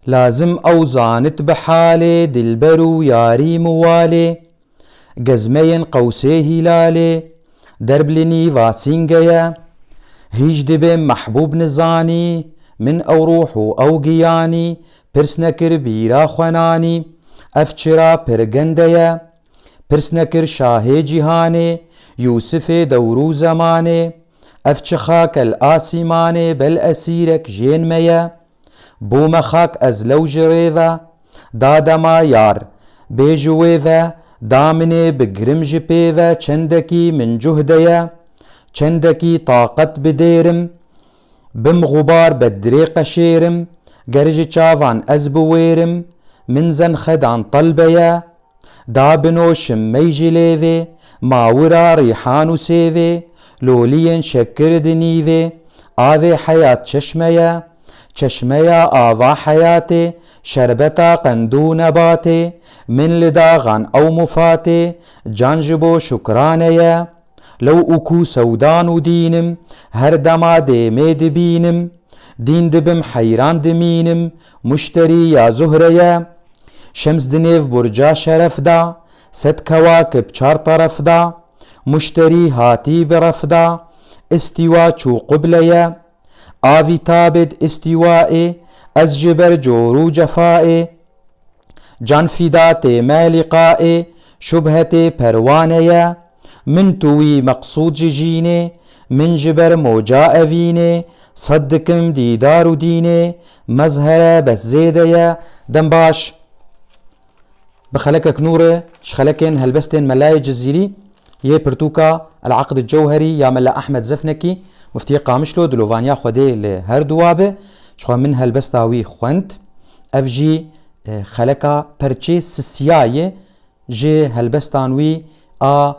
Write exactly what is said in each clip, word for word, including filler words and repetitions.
Lazim ew zanit bi halê dilber û yarî miwalê. Gezmeyên qewsê hîlalê, derb li nîva sînge ye. Hîç dibê mehbûb nizanî, min ew ruh û ew giyanî, pirs nekir bîra xwenanî, ev çira pir gende ye. Pirs nekir şahê cîhanê, Yûsifê dewr û zemanê, ev çi xak el asîmanê, bel esîrek jên me ye. Bûme xak ez lew ji rê ve, da dema yar bê ji wê ve, da minê bigrim ji pê ve, çendekî min cuh de ye, çendekî taqet bidêrim, bim xubar bedrê qeşêrim, ger ji çavan ez biwêrim, min zenxedan telbe ye. Da binoşim mey ji lêvê, mawira rîhan û sêvê, loliyên şekir di nîvê, avê heyat çeşme ye, çeşmeya ava heyatê, şerbeta qend û nebatê, min li daxan ew mufatê, can ji bo şukrane ye. Lew û ku sewdan û dînim, her dema dêmê dibînim, dîn dibim heyran dimînim, muşterî ya Zuhre ye. Şems di nêv burca şeref de, sed kewakib çar teref de, muşterî hatî bi ref de, îstîwa çû qible ye. Avî tabê di îstîwaê, ez ji ber cor û cefaê. Can fîda tê me lîqaê, şubhetê perwane ye. Min tu wî meqsûd ji jînê, min ji ber moca evînê, sed dikim dîdar û dînê, mezhere bes zêde ye. Dem baş. Bi xelekek nû re ji xelekên helbestên Melayê Cizîrî yê pirtûka El Aqd Cewherî ya Mela Ehmed Zefnekî, Muftiyê Qamişlo, dilovaniya Xwedê li her duwa be. Ji xwe min helbesta wî xwend. Ev jî, e, xeleka perçê sisiya ye ji helbestan wî a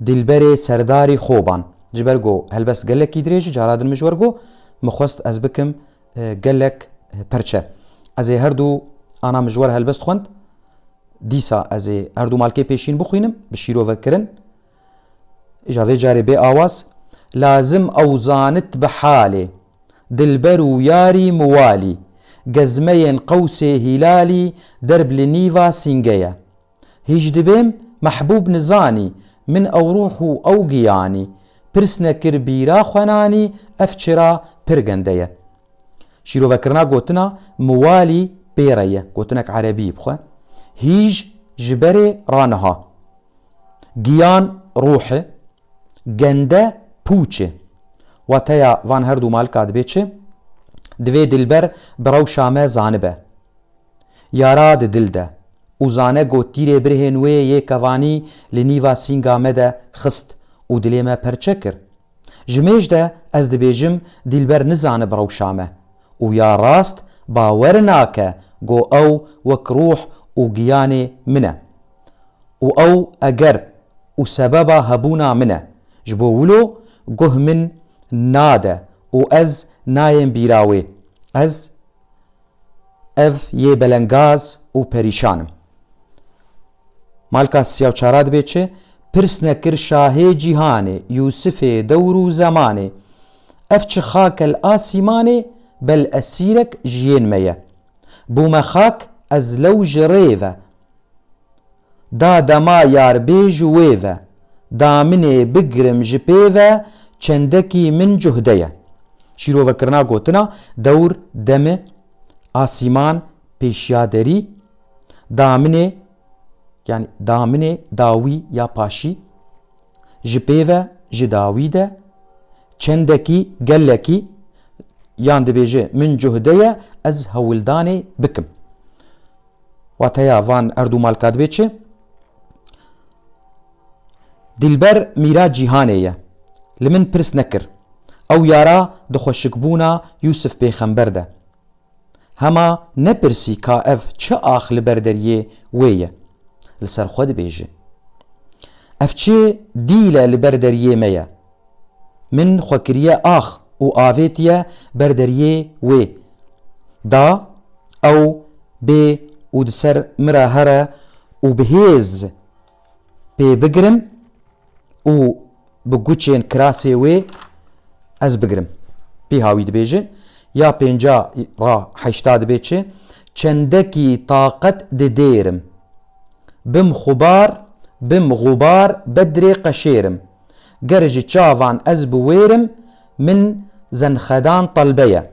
Dilberê Serdarî Xoban. Ji ber ku helbest gelekî dirêj e, cara din min ji we re got, min xwest ez bikim, e, gelek, e, perçe. Ez ê her du ana min ji we re helbest xwend. Dîsa ez ê her du malkê pêşîn bixwînim, bi şîrove kirin. Îja vê carê bê awaz. Lazim ew zanit bi halê, dilber û yarî miwalî, gezmeyên qewsê hîlalî, derb li nîva sînge ye. Hîç dibêm mehbûb nizanî, min ew ruh û ew giyanî, pirs nekir bîra xwenanî, ev çira pir gende ye. Şîrovekirina gotina miwalî pê re ye, gotinek erebî bi xwe. Hîj ji berê raniha. Giyan ruh e, gende pûç e. Wateya van her du malka dibê çi? Divê dilber bi rewşa me zanibe. Yara di dil de û zane ku tîrê birhên wê yê kevanî li nîva sînga me de xist û dilê me perçe kir. Ji mêj de ez dibêjim, dîlber nizane bi rewşa me û ya rast bawer nake ku ew wek ruh û giyanê min e û ew eger û sebeba hebûna min e. Ji bo wilo guh min nade û ez nayêm bîra wê. Ez ev yê belengaz û perîşan im. Malka siya û çara dibê çi? Pirs nekir şahê cîhanê, Yûsifê dewr û zemanê. Ev çi xak el asîmanê, bel esîrek ji yên me ye. Bûme xak ez lew ji rê ve. Da dema yar bê ji wê ve, da minê bigrim ji pê ve, çendekî min cuhde ye. Şîrovekirina gotina dewr, demi, asîman, pêşiya derî, da minê, yanî da minê dawî ya paşî, ji pê ve, ji dawî de, çendekî, gelekî, yan dibêje min cuhde ye, ez hewildanê bikim. Wateya van erdû malka dibê çi? Dilber mîra cîhanê ye. Li min pirs nekir. Ew yara di xweşikbûna Yûsif pêxember de. Hema nepirsî ka ev çi ax li ber deriyê wê ye. Li ser xwe dibêje. Ev çi dîl e li ber deriyê me ye. Min xwe kiriye ax û avêtiye ber deriyê wê. Da ew bê û di ser min re here û bi hêz pê bigirim û bi guçên kirasê wê ez bigirim. Pîha wî dibêje, ya pênca ra heşta dibê çi? Çendekî taqet didêrim. Bim xubar, bim xubar, bedrê qeşêrim. Ger ji çavan ez biwêrim, min zenxedan telbe ye.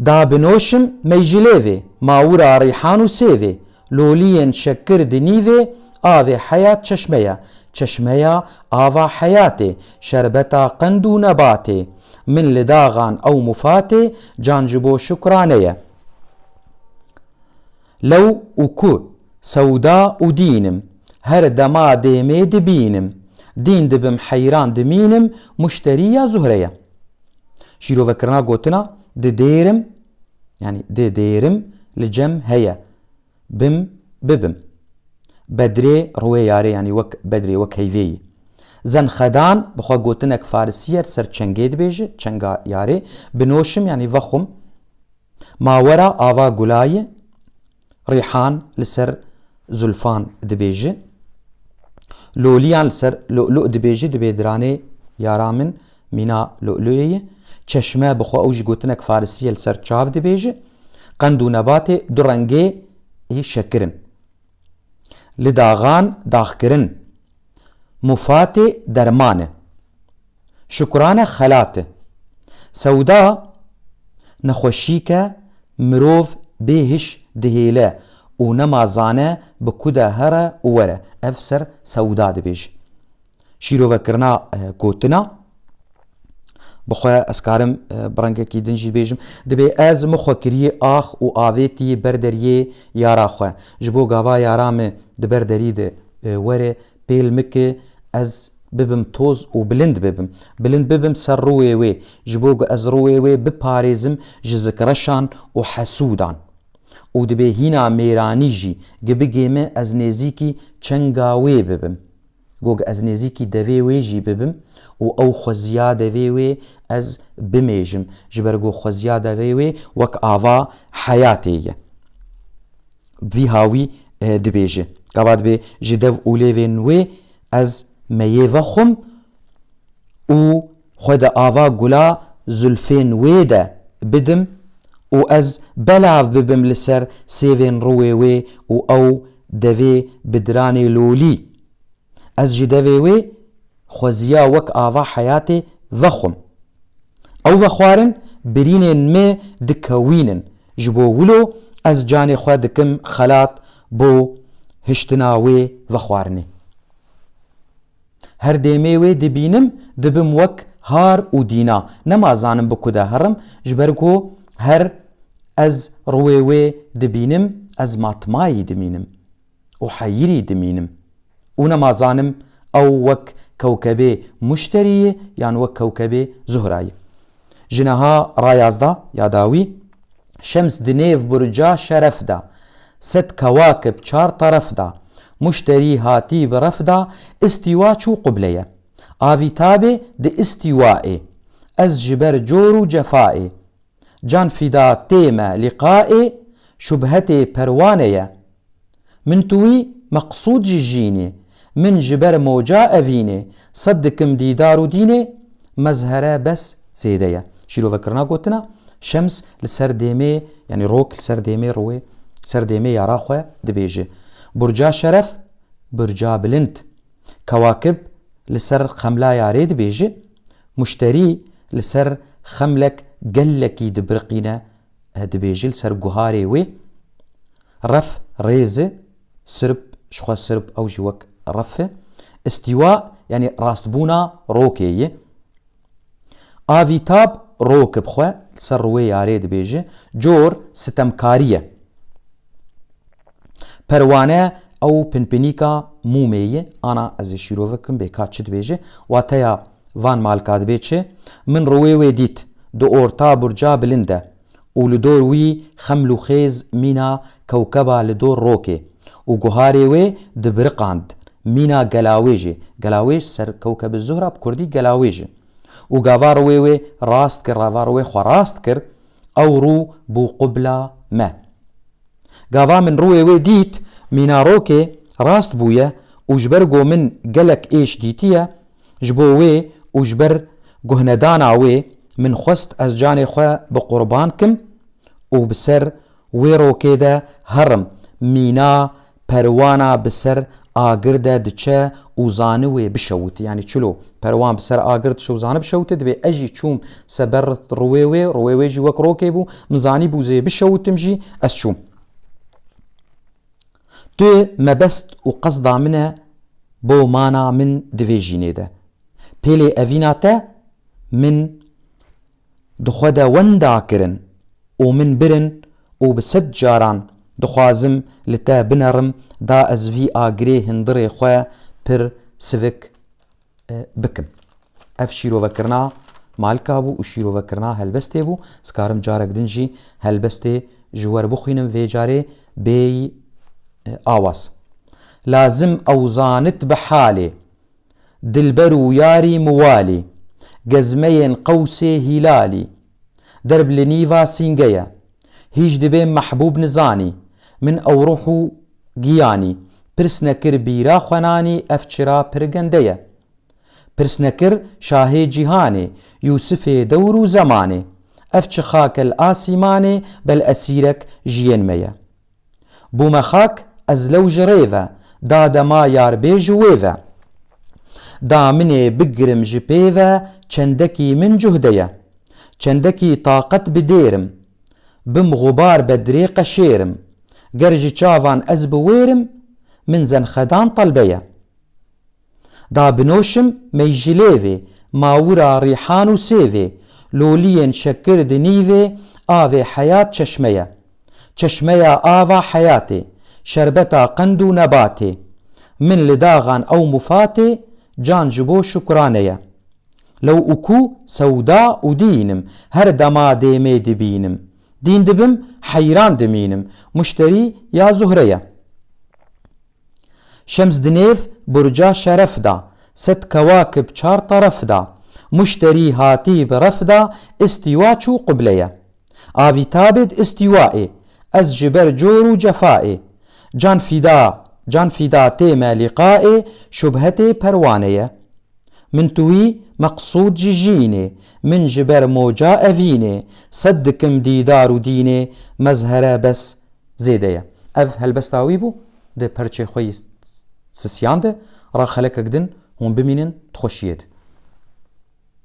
Da binoşim mey ji lêvê, mawira rîhan û sêvê, loliyên şekir di nîvê, avê heyat çeşme ye, çeşmeya ava heyatê, şerbeta qend û nebatê, min li daxan ew mufatê, can ji bo şukrane ye. Lew û ku, sewda û dînim, her dema dêmê dibînim, dîn dibim heyran dimînim, muşterî ya Zuhre ye. Şîrovekirina gotina didêrim, yanî didêrim li cem heye. Bim, bibim. Bedrê ruwê yarê, yanî wek bedrê, wek heyveyî. Zenxedan, bi xwe gotinek farisî ye, li ser çengê dibêje, çenga yarê. Binoşim, yanî vexwim. Mawera ava gulayê, rîhan li ser zulfan dibêje. Loliyan li ser lu'lu' dibêje, dibê diranê yara min mîna lu'lu'ê ye. Çeşme bi xwe ew jî gotinek farisî ye, li ser çav dibêje. Qend û nebatê du rengê ê şekir in. Li daxan daxkirin. Mufatê derman e. Şukrane xelat e. Sewda nexweşîk e, mirov bê hiş dihêle û nema zane bi ku de here û were. Ev ser sewda dibêje. Şîrovekirina, e, gotina. Bi xwe ez karim, e, bi rengekî din jî bêjim. Dibê ez min xwe kiriyê ax û avêtî ber deriyê yara xwe. Ji bo gava yara min di ber derî de, e, were, pêl min ki ez bibim toz û bilind bibim. Bilind bibim ser rûyê wê. Ji bo ku ez rûyê wê biparêzim ji zikreşan û hesûdan. Û dibê hîna mêranî jî gibigê min ez nêzîkî çenga wê bibim. Got, ez nêzîkî devê wê jî bibim û ew xweziya devê wê ez bimêjim. Ji ber ku xweziya devê wê wek ava heyatê ye. Vî hawî, e, dibêje. Gava dibê ji dev û lêvên wê ez meyê vexwim û xwe di ava gula zulfên wê de bidim û ez belav bibim li ser sêvên rûyê wê û ew devê bi diranê lolî. Ez ji devê wê xweziya wek ava heyatê vexwim. Ew vexwarin birînên me dikewînin. Ji bo wilo ez canê xwe dikim xelat bo hiştina wê vexwarinê. Her dêmê wê dibînim, dibim wek har û dîna. Nema zanim bi ku de herim, ji ber ku her ez rûyê wê dibînim, ez matmayî dimînim û heyirî dimînim. Û nema zanim ew wek kewkebê muşterî ye yan wek kewkebê zuhra ye. Ji niha rayaz da ya dawî, şems di nêv burca şeref de, sed kewakib çar teref de, muşterî hatî bi ref de, îstîwa çû qibleye. Avîtabê di îstîwaê, ez ji ber cor û cefayê, can fîda tê me lîqaê, şubhetê perwane ye. Min tu wî meqsûd ji jînê, min ji ber moca evînê, sed dikim dîdar û dînê, mezhere bes zêde ye. Şîrovekirina gotina, şems li ser dêmê, yanî rok li ser dêmê rûyê, ser dêmê yara xwe dibêje. Burca şeref, burca bilind. Kewakib li ser xemla yarê dibêje, muşterî li ser xemlek gelekî dibiriqîne, e, dibêje li ser guharê wê. Ref rêz e, sirb, ji xwe sirb ew jî wek ref e. Îstîwa, yanî rastbûna rokê ye. Avîtab rok bi xwe li ser rûyê yarê dibêje, cor sitemkarî ye. Perwane ew pinpinîka mûmê ye, ana ez ê şîrove kim bê ka çi dibêje, wateya van malka dibê çi? Min rûyê wê dît, di orta burca bilind e û li dor wî xeml û xêz mîna kewkeba li dor rokê û guharê wê dibiriqand, mîna gelawêjê. Gelawêj ser kewkebê Zuhra bi kurdî gelawêj e. Û gava rûyê wê rast kir, gava rûyê xwe rast kir, ew rû bû qubla me. Gava min rûyê wê dît, mîna rokê rast bûye û ji ber ku min gelek êş dîtiye, ji bo wê û ji ber guhnedana wê min xwest ez canê xwe bi qurban kim û bi ser wê rokê de herim. Mîna perwana bi ser agir de diçe û zani wê bişewit. Yanî çilo perwan bi ser agir diçe û zani bişewite, dibê ez jî çûm seber ruwê wê, ruwê wê jî wek rokê bû, min zanî bû zê bişewitim jî, ez çûm. Tu mebest û qesda min e bo mana min di vê jînê de. Pêlê evîna te min di xwe de wenda kirin û min birin û bi sed caran dixwazim li te binerim da ez vî agirê hindirê xwe pir sivik e, bikim. Ev şîrovekirina malika bû û şîrovekirina helbestê bû. Ez karim carek din jî helbestê ji we re bixwînim, vê carê bêyî, e, awaz. Lazim ew zanit bi halê, dilber û yarî miwalî, gezmeyên qewsê hîlalî, derb li nîva sînge ye. Hîç dibê mehbûb nizanî, min ew ruh û giyanî, pirs nekir bîra xwenanî, ev çira pir gende ye. Pirs nekir şahê cîhanê, Yûsifê dewr û zemanê. Ev çi xak el asîmanê, bel esîrek jiyên me ye. Bûme xak ez lew ji rê ve, da dema yar bê ji wê ve. Da minê bigirim ji pê ve, çendekî min cuhde ye. Çendekî taqet bi dêrim. Bim xubar bedrê qeşêrim. Ger ji çavan ez biwêrim, min zenxedan telbe ye. Da binoşim mey ji lêvê, ma wira rîhan û sêvê, loliyên şekir di nîvê, avê heyat çeşme ye. Çeşmeya ava heyatê, şerbeta qend û nebatê. Min li daxan ew mufatê, can ji bo şukrane ye. Lew û ku sewda û dîn im, her dema dêmê dibînim. Dîn dibim, heyran dimînim, muşterî ya Zuhre ye. Şems di nêv burca şeref de, sed kewakib çar teref de, muşterî hatî bi ref de, îstîwa çû qibleye. Avîtabê di îstîwaê, ez ji ber cor û cefayê, can fîda, can fîda tê me lîqayê, şubhetê perwane ye. Min tu wî meqsûd ji jînê, min ji ber moca evînê, sed dikim dîdar û dînê, mezhere bes zêde ye. Ev helbesta wî bû, di perçê xwe yî sisiyan de, ra xelekek din hûn bimînin di xweşiyê de.